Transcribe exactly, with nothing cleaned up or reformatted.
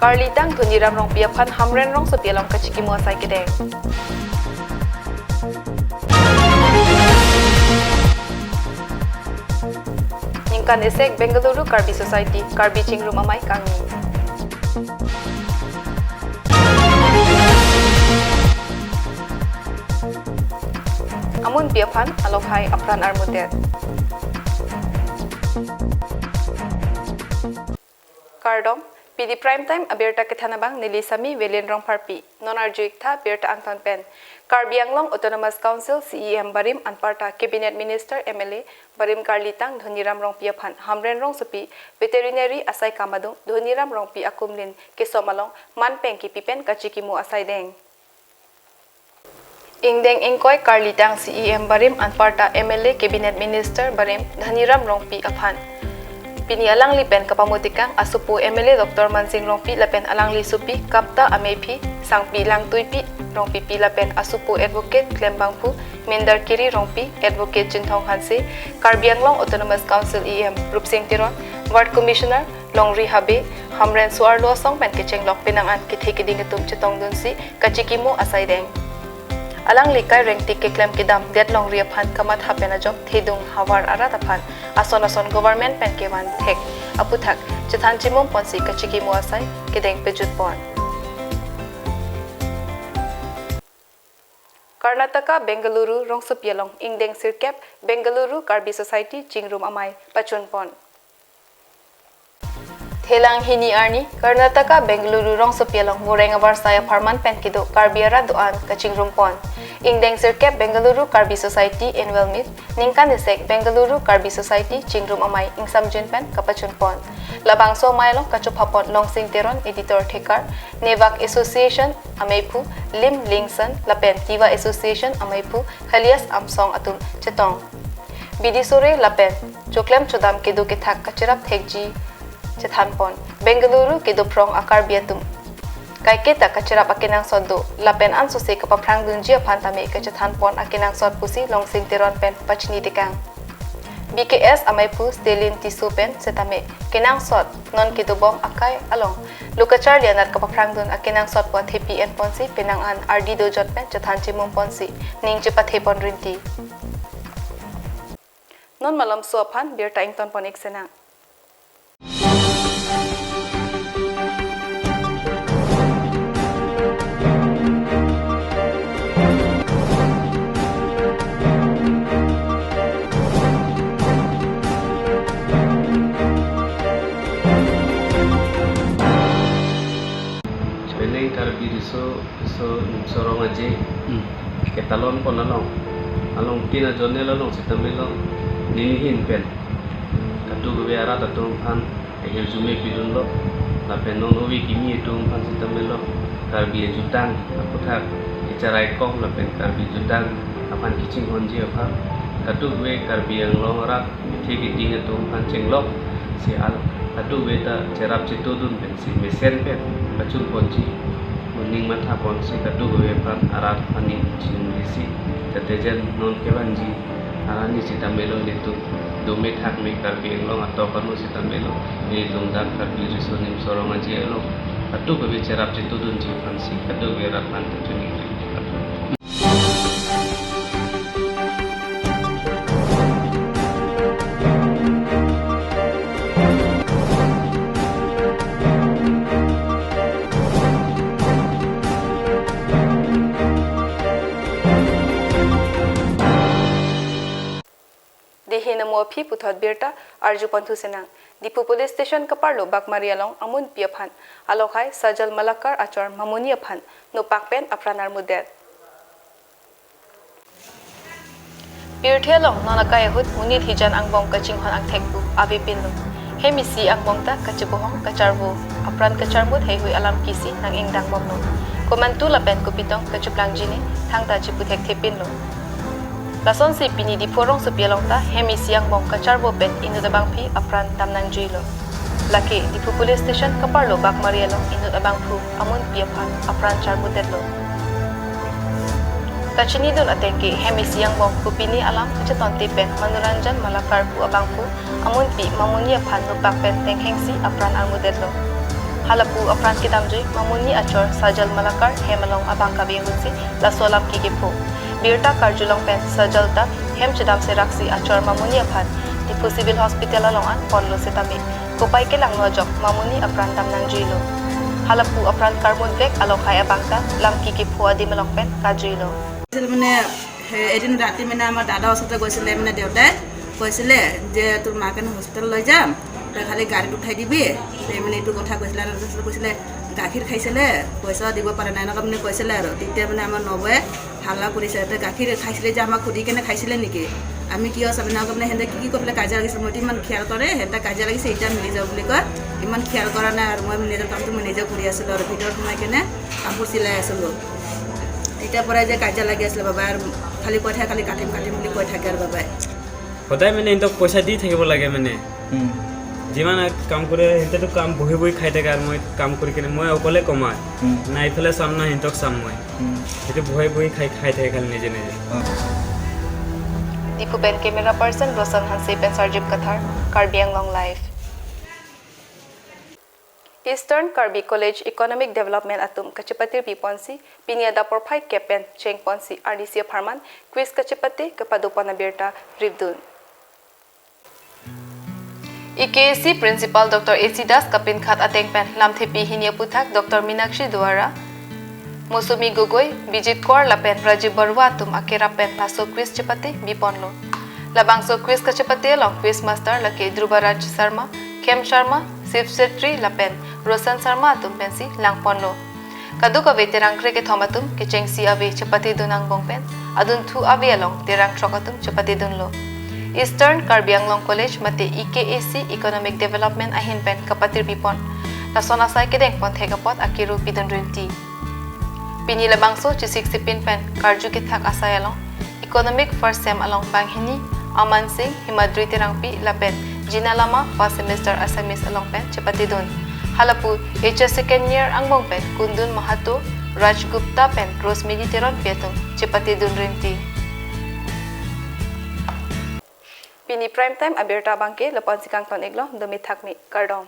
Karlitang Dhoniram Rongpi aphan Hamren rongsopi along kachikimo asai kedeng. Ningkan isek Bengaluru Karbi Society, Karbi Chingrum Amei kangni. Amunpi aphan alokhai apran armudet. Kardom, pini Prime Time abirta kethan abang neli Sami Valen Rongpharpi. Non arju-ik tha birta angton pen. Karbi Anglong Autonomous Council C E M barim anparta Cabinet Minister M L A barim Karlitang Dhoniram Rongpi aphan Hamren rongsopi veterinary asai kam adung Dhoniram Rongpi akumlin kesom along manpeng kipi pen kachikimo asai deng. Ingdeng ingkoi Karlitang C E M barim anparta M L A Cabinet Minister barim Dhoniram Rongpi aphan pini alangli pen kapamutikang asopo M L A Doctor Mansing Rongpi lapen alangli sopi Kapta Ameiphi, Sangpi Langtuipi Rongpipi lapen asopo Advocate Klembangphu Mindar Kiri Rongpi, Advocate Chinthong Hanse, Karbi Anglong Autonomous Council E M Rupsing Teron, Ward Commissioner Longri Habe, Hamren so-arlo asong pen kechenglok penang an kethe keding atum chetongdunsi kachikimo asai deng. Alangli kai rengtik keklem kedam det longri aphan kamatha pen ajok thedung havar arat aphan ason ason government pen kevan thek aputhak chethan chimum ponsi kachikimo asai kedeng pejut pon. Karnataka Bengaluru rongsopi along ingdeng sirkep Bengaluru Karbi Society Chingrum Amei pachun pon. Thelang hini arni Karnataka Bengaluru rongsopi along voreng avarsai apharman pen kedo Karbi arat do-an kachingrum pon. Ingdeng sirkep Bengaluru Karbi Society Annual Meet, ningkan isek Bengaluru Karbi Society Chingrum Amei ingsamjin pen kapachun pon. Labangso amei along kachopha pon Longsing Teron, Editor Thekar, Nevak Association ameiphu Lim Lingson lapen Tiwa Association ameiphu Khalias Amsong atum chetong. Bidi sore lapen choklem chodam kedo kethak kacherap thekji chethan pon. Bengaluru kedo phrong a-Karbi atum kaiketa kacherap akenangsot do lapen ansose kapaphrang dunji aphan tame kachethan pon akenangsot pusi Longsing Teron pen pachini tekang. B K S ameiphu Stalin Tisso pen setame kenangsot non kedobom akai along lo kacharli anat kapaphrang dun akenangsot pu athepi en ponsi penang an ardi dojot pen chethan chimum ponsi ning chepathe pon rinti. Non malomso aphan birta ington pon-ik senang. Penang Karbi Riso, Riso Nimso Rong Aje, hmm, ketalon pon along, along tin a-journal along sitame lo, nini ahin pen kadokave arat atum aphan ahirjume pidunlo, lapen non ove kimi atum aphan sitame lo Karbi ajutang aputhak kecharai kong lapen Karbi jutang aphan kachinghonji aphan kadokave Karbi Anglong arat kethe keding atum aphan chenglok si al kadokave ta cherap chetodun pensi mesen pen pachun ponji, moning matha ponsi kadokave aphan arat aphan ning chingrisi, jatejen non kevanji arani sitame lo nelitum dome thakme Karbi Anglong atok ano sitame lo nelitum dak Karbi Riso Nimso Rong Aje along kadokave cherap chetodunji aphansi kadokave arat aphan ta chuningri. Dei hin amo aphi puthot birta arju ponthu senang. Diphu Police Station kaparlo Bakmari along amunpi aphan alokhai Sajal Malakar achor Mamuni aphan nopak pen apran armudet. Pirthe along non akai ahut monit hijan angbong kachinghon angthek pu avepinlo. Hem isi angbong ta kachibohong kacharvo, apran kacharmut heihui alam kisi nang-ingdang bomlo. Komantu lapen kopitong kachiplangjine thangta chiputhekthepinlo. Lasonsi pini Diphu rongsopi along ta hem isi angbong kacharvo pen inut abangpi apran dam nangjuilo. Lake Diphu Police Station kaparlo Bakmari along inut abangphu amunpi aphan apran charmutdetlo. Kachinidun ateng ke hem isi angbong kopine alam kachetonte pen Manuranjan Malakar pu abangphu amunpi Mamuni aphan nopak pen tenghengsi apran armutdetlo. Halapu apran kedamjui Mamoni achor Sajal Malakar hem along abang kave ahutsi laso alam ke kepho. Birta karjulong pen Sajal ta hem chedam seraksi achor Mamoni aphan Diphu Civil Hospital along an ponlo setame kopai kelangno ajok Mamoni apran dam nangjuilo. Halapu apran karmut vek alokhai abang ta lam ke kepho adim along pen kajuilo. মানে, এদিন ৰাতি মানে আমাৰ দাদা ওচৰতে গৈছিলে, মানে দেউতাই কৈছিলে যে তোৰ মাকে হস্পিটেল লৈ যাম, তই খালি গাড়ীত উঠাই দিবি। এই মানে এইটো কথা কৈছিলে আৰু তাৰপিছত কৈছিলে গাখীৰ খাইছিলে, পইচা দিব পৰা নাই, এনেকুৱা মানে কৈছিলে আৰু। তেতিয়া মানে আমাৰ নবৌয়ে হাল্লা কৰিছে, তই গাখীৰ খাইছিলে যে আমাক সুধি কেনে খাইছিলে নেকি? আমি কিয় চাম, এনেকুৱা মানে সিহঁতে কি কি কৈ পেলাই কাজিয়া লাগিছে, মইতো ইমান খেয়াল কৰে, সিহঁতে কাজিয়া লাগিছে, এতিয়া মিলি যাওঁ বুলি কয়, ইমান খেয়াল কৰা নাই আৰু। মই নিজৰ কামটো মই নিজে কৰি আছিলোঁ আৰু ভিতৰত সোমাই কেনে কাপোৰ চিলাই আছিলোঁ। তেতিয়াৰ পৰাই যে কাজিয়া লাগি আছিলে বাবাই, আৰু খালি কৈ থাকে, খালি কাটিম কাটিম বুলি কৈ থাকে আৰু বাবাই। সদায় মানে সিহঁতক পইচা দি থাকিব লাগে মানে। যিমান কাম কৰে, সিহঁতেতো কাম বহি বহি খাই থাকে আৰু মই কাম কৰি কিনে মই অকলে কমাই। না ইফালে চাম না সিহঁতক চাম মই। সেইটো বহি বহি খাই, খাই থাকে খালি নিজে নিজে। Diphu pen camera person Roshan Hanse pen Sarjip Kathar, Karbi Anglong Live. Eastern Karbi College Economic Development atum kachepatiri ponsi pini adap porphai kep pen cheng ponsi R D C apharman quiz kachepate kepadopon abirta ripdun. E K A C Principal Doctor A C Das kapinkhat ateng pen lamthepi hini aputhak Doctor Minakshi Duara, Mosumi Gogoi, Bijit Kaur lapen Rajiv Barua atum akerap pen laso quiz chepate biponlo. Labangso quiz kachepate along quiz master lake Dhrubaraj Sharma, Khem Sharma, Shiv Chetri lapen Roshan Sharma atum pensi langponlo. Kadokave terang krekethom atum kechengsi ave chepatedun angbong pen adunthu ave along terang throk atum chepatedunlo. Eastern Karbi Anglong College mate E K A C Economic Development ahin pen kapatiri pon. Lason asai kedengpon thek apot akero pidun rimti. Pini labangso chesik sipin pen karju kethak asai along Economic First Sem along banghini Aman Singh, Himadri Terangpi lapen Jina Lama First Semester Assamese along pen chepatedun. Halapu H S Second Year angbong pen Kundun Mahato, Raj Gupta pen Rosmili Teronpi atum chepatedun rimti. Pini Prime Time abirta abangke lapu-ansi kangton-iklo, dome thakme, kardom.